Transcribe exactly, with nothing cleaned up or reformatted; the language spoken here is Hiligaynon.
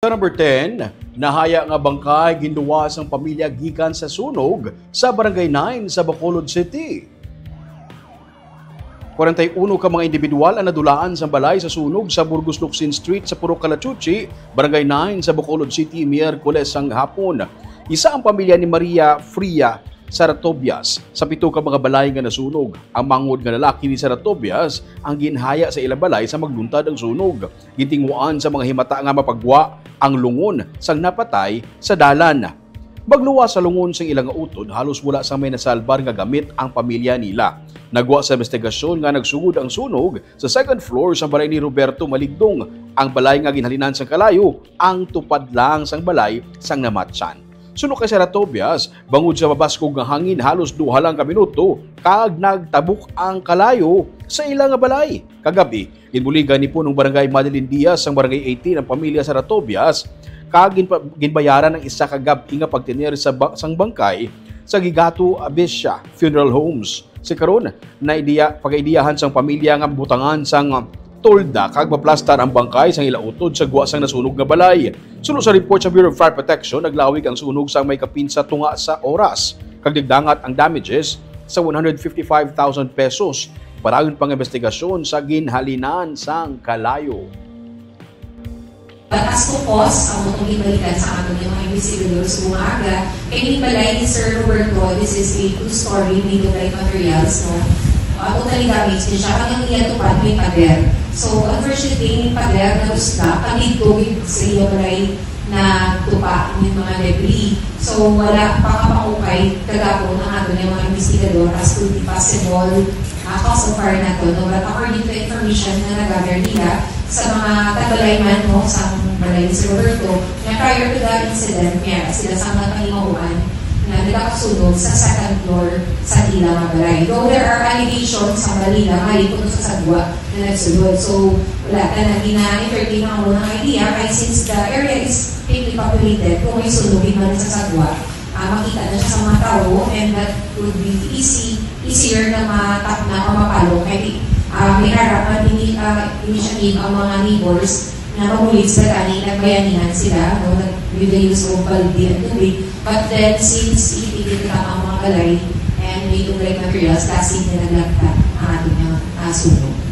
Sa number ten, nahaya nga bangkay ginluwas ang pamilya gikan sa sunog sa Barangay nine sa Bacolod City. Kwarenta y uno ka mga individual ang nadulaan sang balay sa sunog sa Burgos Locsin Street sa Purok Calachuchi, Barangay nine sa Bacolod City, Miyerkules sang hapon. Isa ang pamilya ni Maria Fria Saratobias sa pito ka mga balay nga nasunog. Ang manghod nga lalaki ni Saratobias ang ginhaya sa ilang balay sa magluntad ang sunog. Gintinguhaan sa mga himata nga mapagwa ang lungon sang napatay sa dalan. Magluwas sa lungon sang ila nga utod, halos wala sang may nasalbar nga gamit ang pamilya nila. Nagwa sa investigasyon nga nagsugod ang sunog sa second floor sa balay ni Roberto Maligdong. Ang balay nga ginhalinan sang kalayo, ang tupad lang sang balay sang namatyan. Suno kay Saratobias, bangod sa mabaskog nga hangin, halos duha lang ka minuto kag nagtabok ang kalayo sa ila nga balay. Kagabi, ginbuligan ni Punong Barangay Madeline Diaz sang Barangay eighteen ang pamilya Saratobias kag ginpa-, ginbayaran ang isa ka gab-i nga pagtener sa ba-, sang bangkay sa Gigato Abisya Funeral Homes. Sa karon, naidiya, pagaidiyahan sang pamilya nga butangan sang tolda kag maplastar ang bangkay sang ila utod sa gwa sang nasunog nga balay. Suno sa report sa Bureau of Fire Protection, naglawig ang sunog sang may kapinsa tunga sa oras, kag nagdangat ang damages sa one hundred fifty-five thousand pesos. Padayon pa ang investigasyon sa ginhalinan sang kalayo. But as to cause, amo tong ginbalikan sa aton nga mga investigador subong nga aga, kay ini balay ni Sir Roberto, this is a two-story made of light materials, no? Ah, totally damaged din siya. Ang iya tupad may pader. So, unfortunately, may pader na usla, pagidto gid sa iya balay na tupa yung mga debris. So, wala pa ka pangukay kagapon ang aton nga mga investigador as to the possible ah, cause of fire na to, no? But according to information na nag-gather nila sa mga tagalay man, no, sa balay ni Sir Roberto, na prior to the incident, niya sila sa mga kahimahuan na nagakasunog sa second floor sa ila nga balay. Though there are allegations sa balay nila, nga ito sa sagwa na nagsunod. So, wala ta na gina-entertain ang mga idea, kay since the area is thickly populated, kung may sunog man sa sagwa, ah, makita na siya sa mga tawo, and that would be easy, easier na matak na o mapalo. Kay, ah, may harap man ini, ah, initiative ang mga neighbors na mabulig sa kani nagbayanihan sila, no, nag-, with the use of balde and tubig. But then, since ipikit ang mga balay and may tubig materials, kasi na naglagta ang ating, ah, sunog.